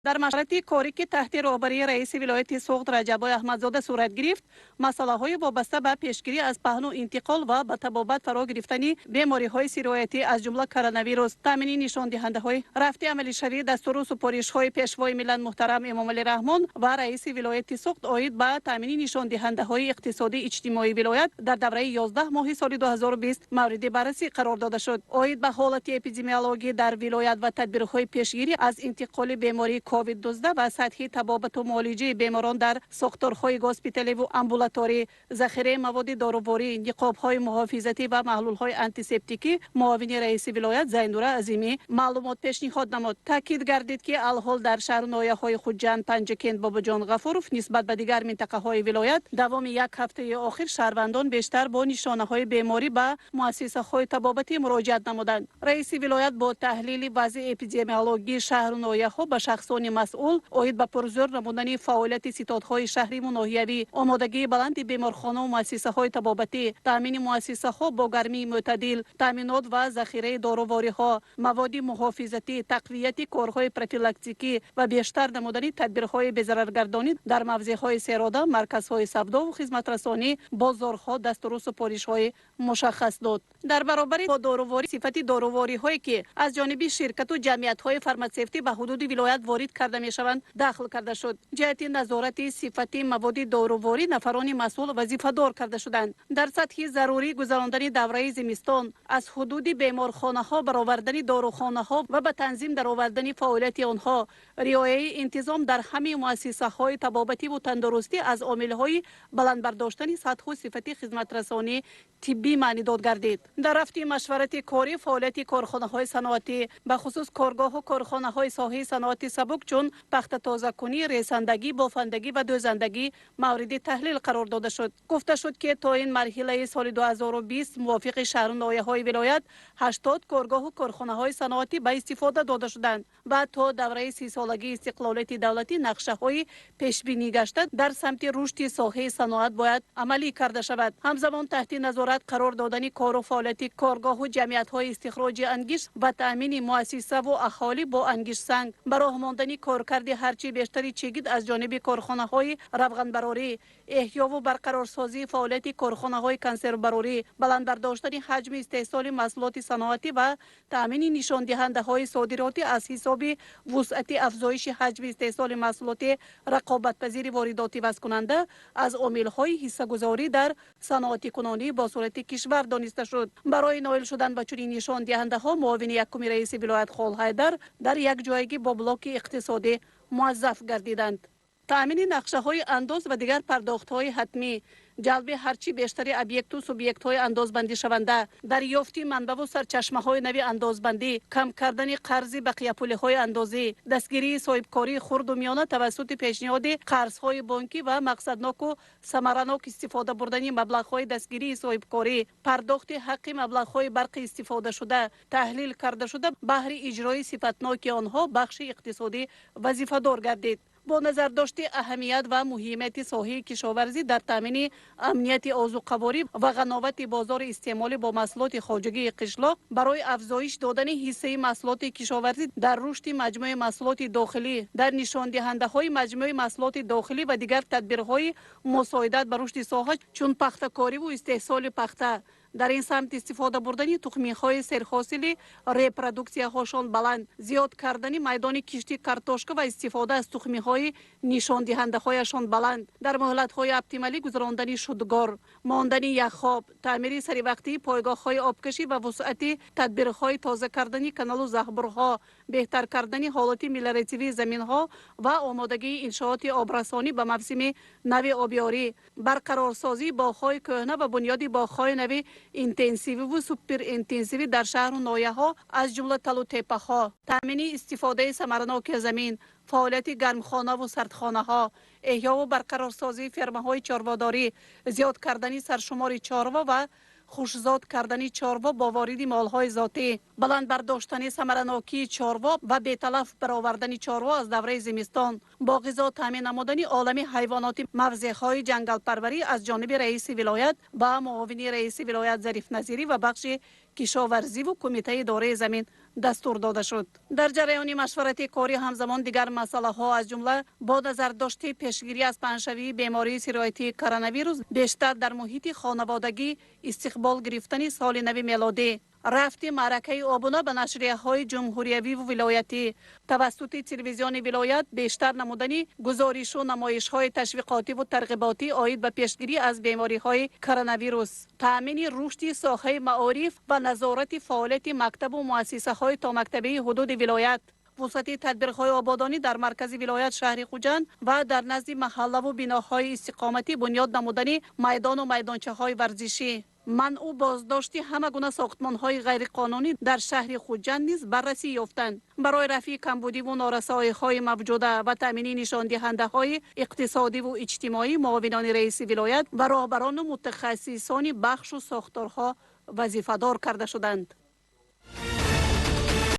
Дар машварати корӣ, ки таҳти роҳбарии раиси вилояти Суғд Раҷаббой Аҳмадзода сурат гирифт, масъалаҳои вобаста ба пешгирӣ аз паҳну интиқол ва ба табобат фаро гирифтани бемориҳои сироятӣ, аз ҷумла коронавирус, таъмини нишондиҳандаҳои рафти амалишавии дастуру супоришҳои Пешвои миллат муҳтарам Эмомалӣ Раҳмон ва раиси вилояти Суғд оид ба таъмини нишондиҳандаҳои иқтисодӣ иҷтимоии вилоят дар давраи 11 моҳи соли 2020 мавриди баррасӣ қарор дода шуд. Оид ба ҳолати эпидемиологӣ дар вилоят ва тадбирҳои пешгирӣ аз интиқоли бемории COVID-19 ва сатҳи табобату муолиҷаи беморон дар сохторҳои госпиталиву амбулаторӣ, захираи маводи доруворӣ, ниқобҳои муҳофизатӣ ва маҳлулҳои антисептикӣ муовини раиси вилоят Зайнура Азимӣ маълумот пешниҳод намуд. Таъкид гардид, ки алҳол дар шаҳру ноҳияҳои Хуҷанд, Панҷакент, Бобоҷон Ғафуров нисбат ба дигар минтақаҳои вилоят давоми як ҳафтаи охир шаҳрвандон бештар бо нишонаҳои беморӣ ба муассисаҳои табобатӣ муроҷиат намуданд. Раиси вилоят бо таҳлили вазъи эпидемиологии шаҳру ноҳияҳо ба шахсони масъул оид ба пурзӯр намудани фаъолияти ситодҳои шаҳриву ноҳиявӣ, омодагии баланди беморхонаву муассисаҳои табобатӣ, таъмини муассисаҳо бо гармии мӯътадил, таъминот ва захираи дорувориҳо, маводи муҳофизатӣ, тақвияти корҳои профилактикӣ ва бештар намудани тадбирҳои безараргардонӣ дар мавзеъҳои серодам, марказҳои савдову хизматрасонӣ, бозорҳо дастуру супоришҳои мушаххас дод. Дар баробари доруворӣ, сифати дорувориҳое, ки аз ҷониби ширкату ҷамъиятҳои фарматсевтӣ ба ҳудуди вилоят ворид карда мешаванд, дахл карда шуд. Ҷиҳати назорати сифати маводи доруворӣ нафарони масъул вазифадор карда шуданд. Дар сатҳи зарурӣ гузарондани давраи зимистон, аз ҳудуди беморхонаҳо баровардани дорухонаҳо ва ба танзим даровардани фаъолияти онҳо, риояи интизом дар ҳамаи муассисаҳои табобативу тандурустӣ аз омилҳои баланд бардоштани сатҳу сифати хизматрасонии тиббӣ маънидод гардид. Дар рафти машварати корӣ фаъолияти корхонаҳои саноатӣ, бахусус коргоҳу корхонаҳои соҳаи саноати сабук, чун пахтатозакунӣ, ресандагӣ, бофандагӣ ва дӯзандагӣ мавриди таҳлил қарор дода шуд. Гуфта шуд, ки то ин марҳилаи соли 2020 мувофиқи шаҳру ноҳияҳои вилоят 80 коргоҳу корхонаҳои саноатӣ ба истифода дода шуданд ва то давраи 30-солагии истиқлолияти давлатӣ нақшаҳои пешбинӣ гашта дар самти рушди соҳаи саноат бояд амалӣ карда шавад. Ҳамзамон, таҳти назорат қарор додани кору фаъолияти коргоҳу ҷамъиятҳои истихроҷи ангишт ва таъмини муассисаву аҳолӣ бо ангиштсанг, ба роҳ мондани коркарди ҳарчи бештари чигит аз ҷониби корхонаҳои равғанбарорӣ, эҳёву барқарорсозии фаъолияти корхонаҳои консервбарорӣ, баланд бардоштани ҳаҷми истеҳсоли маҳсулоти саноатӣ ва таъмини нишондиҳандаҳои содиротӣ аз ҳисоби вусъати афзоиши ҳаҷми истеҳсоли маҳсулоти рақобатпазири воридотӣ вазкунанда аз омилҳои ҳиссагузорӣ дар саноатикунонии босуръати кишвар дониста шуд. Барои ноил шудан ба чунин нишондиҳандаҳо муовини якуми раиси вилоят Холҳайдар дар якҷоягӣ бо блоки иқтисодӣ муаззаф гардиданд. Таъмини нақшаҳои андоз ва дигар пардохтҳои ҳатмӣ, ҷалби ҳарчи бештари объекту субъектҳои андозбандишаванда, дарёфти манбаву сарчашмаҳои нави андозбандӣ, кам кардани қарзи бақияпулиҳои андозӣ, дастгирии соҳибкории хурду миёна тавассути пешниҳоди қарзҳои бонкӣ ва мақсадноку самаранок истифода бурдани маблағҳои дастгирии соҳибкорӣ, пардохти ҳаққи маблағҳои барқи истифодашуда таҳлил карда шуда, баҳри иҷрои сифатноки онҳо бахши иқтисодӣ вазифадор гардид. Бо назардошти аҳамият ва муҳимияти соҳаи кишоварзӣ дар таъмини амнияти озуқаворӣ ва ғановати бозори истеъмолӣ бо маҳсулоти хоҷагии қишлоқ, барои афзоиш додани ҳиссаи маҳсулоти кишоварзӣ дар рушди маҷмӯи маҳсулоти дохилӣ, дар нишондиҳандаҳои маҷмӯи маҳсулоти дохилӣ ва дигар тадбирҳои мусоидат ба рушди соҳа, чун пахтакориву истеҳсоли пахта, дар ин самт истифода бурдани тухмиҳои серҳосили репродуксияҳошон баланд, зиёд кардани майдони кишти картошка ва истифода аз тухмиҳои нишондиҳандаҳояшон баланд, дар муҳлатҳои оптималӣ гузарондани шудгор, мондани яхоб, таъмири саривақтии пойгоҳҳои обкашӣ ва вусъати тадбирҳои тоза кардани каналу заҳбурҳо, беҳтар кардани ҳолати мелиоративии заминҳо ва омодагии иншооти обрасонӣ ба мавсими нави обёрӣ, барқарорсозии боғҳои кӯҳна ва бунёди боғҳои нави интенсививу суперинтенсивӣ дар шаҳру ноҳияҳо, аз ҷумла талу теппаҳо, таъмини истифодаи самараноки замин, фаъолияти гармхонаву сардхонаҳо, эҳёву барқарорсозии фермаҳои чорводорӣ, зиёд кардани саршумори чорво ва хушзод кардани чорво бо вориди молҳои зотӣ, баланд бардоштани самаранокии чорво ва беталаф баровардани чорво аз давраи зимистон, бо ғизо таъмин намудани олами ҳайвоноти мавзеъҳои ҷангалпарварӣ аз ҷониби раиси вилоят ба муовини раиси вилоят Зариф Назирӣ ва бахши кишоварзиву кумитаи идораи замин Дастур дода шуд. Дар ҷараёни машварати корӣ ҳамзамон дигар масъалаҳо, аз ҷумла бо назардошти пешгирӣ аз паҳншавии бемории сироятии коронавирус бештар дар муҳити хонаводагӣ истиқбол гирифтани соли нави мелодӣ, рафти маъракаи обуна ба нашрияҳои ҷумҳуриявиву вилоятӣ, тавассути телевизиони вилоят бештар намудани гузоришу намоишҳои ташвиқотиву тарғиботӣ оид ба пешгирӣ аз бемориҳои коронавирус, таъмини рушди соҳаи маориф ва назорати фаъолияти мактабу муассисаҳои томактабии ҳудуди вилоят, вусъати тадбирҳои ободонӣ дар маркази вилоят, шаҳри Хуҷанд, ва дар назди маҳаллаву биноҳои истиқоматӣ бунёд намудани майдону майдончаҳои варзишӣ, манъу боздошти ҳама гуна сохтмонҳои ғайриқонунӣ дар шаҳри Хуҷанд низ баррасӣ ёфтанд. Барои рафъи камбудиву норасоиҳои мавҷуда ва таъмини нишондиҳандаҳои иқтисодиву иҷтимоӣ муовинони раиси вилоят ва роҳбарону мутахассисони бахшу сохторҳо вазифадор карда шуданд.